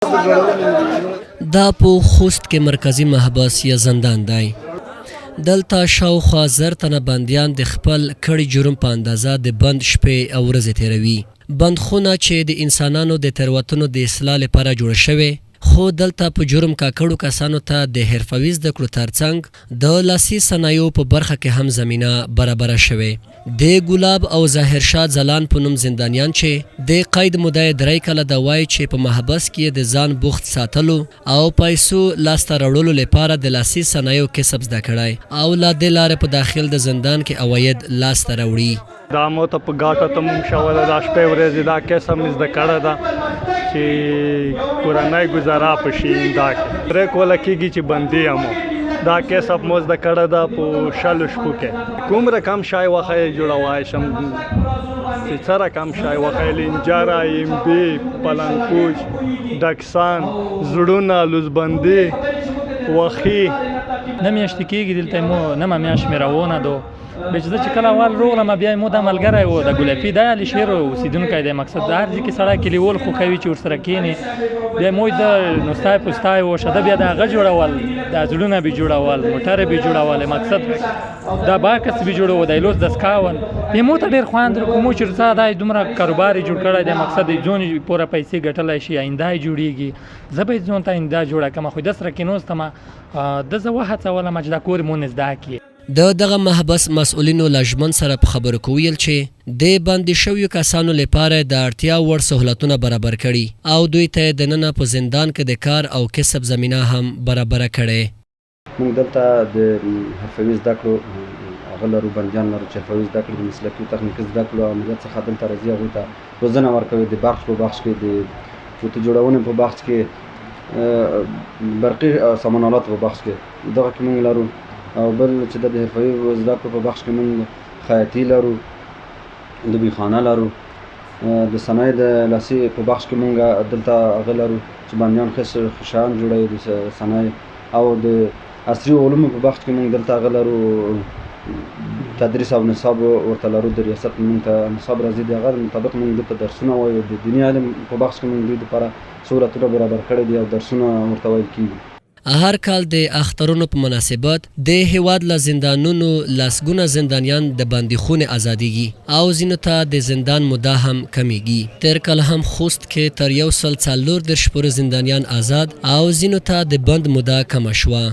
دا په خوست کې مرکزي محبس یا زندان دی. دلته شاوخوا 1000 تنه بندیان د خپل کړي جرم په اندازه د بند شپې او ورځې تېروي. بندخونه چې د انسانانو د تېروتنو د اصلاح لپاره جوړه شوې، خو دلته په جرم ککړو کسانو ته د حرفوي زده کړو ترڅنګ د لاسي صنایعو په برخه کې هم زمینه برابره شوې. د ګلاب او ظاهر شاه ځلان په نوم زندانیان چې د قید موده یې 3 کاله ده، وایي چې په محبس کې یې د ځان بوخت ساتلو او پیسو لاسته راوړلو لپاره د لاسي صنایعو کسب زده کړی او له دې لارې په داخل د زندان کې عواید لاسته راوړي. دا مو ته په ګاټه تموم شوله. دا شپې ورځې دا کیسه مې زده کړه ده چې کورنۍ ګزاره په شي. دا کې درې کوله کېږي چې بندي یم. دا کیسه مو زده کړه ده. په 20 شپو کې کوم رقم شای وخی جوړوای شم چې څه رقم شای وخی، لنجره، امبي، پلنکوچ، ډکسان، زړونه، لوزبندي، وخی. نه میاشتې کېږي دلته مو، نه میاشت مې روانه ده. به چې زه چې کله اول روغلم، بیا مو دا ملګری و، د ګلپي د علي شیر اوسیدونکی دی. مقصد د هر ځای کې سړی کلیوال خوښوي چې ورسره کینی. بیا مو د نوستای پوستای و شده، بیا د هغه جوړول، د زړونه به جوړول، موټر به جوړول، مقصد دا باکس به جوړو، د لوس دسکاول. بیا مو ته ډیر خوند کوم چې رسا دا دومره کاروبار جوړ کړی دی. مقصد ځون پوره پیسې ګټلای شي، آینده جوړیږي. زه به ځون ته آینده جوړه کړم، خو د سره کینوستم د زه وهڅولم چې دا کور مو نزدا کړي. د دغه محبس مسؤلینو له ژمن سره په خبرو کې ویل چې د بندي شویو کسانو لپاره د اړتیا وړ سهولتونه برابر کړي او دوی ته دننه په زندان کې د کار او کسب زمینه هم برابره کړې. موږ دلته د حرفوي زده کړو هغه لرو، بندیان لرو چې حرفوي زده کړې، د مسلکي او تخنیکي زده کړو آمریت څخه دلته راځي. هغوی ته روزنه ورکوي د بخش په بخش کې، د اوتو جوړونې په بخش کې، برقي سامان آلاتو په بخش کې، دغه کې موږ لرو. او بل چې د حرفوي زده کړو په بخش کې موږ خیاطي لرو، لوبیخانه لرو. د صنایع د لاسي په بخش کې مونږ دلته هغه لرو چې بندیان ښه شیان جوړوي د صنایع. او د عصري علومو په بخش کې مونږ دلته هغه لرو، تدریس او نصاب ورته لرو. د ریاست مونږ ته نصاب راځي، د هغه مطابق مونږ دلته درسونه وایو. د دیني علم په بخش کې مونږ دوی لپاره سهولتونه برابر کړي دي او درسونه ورته ویل کیږي. هر کال د اخترونو په مناسبت د هیواد له زندانونو لسګونه زندانیان د بندیخونې ازادیږي او ځینو ته د زندان موده هم کمیږي. تېر کال هم خوست کې تر 134 پورې زندانیان ازاد او ځینو ته د بند موده کمه شوه.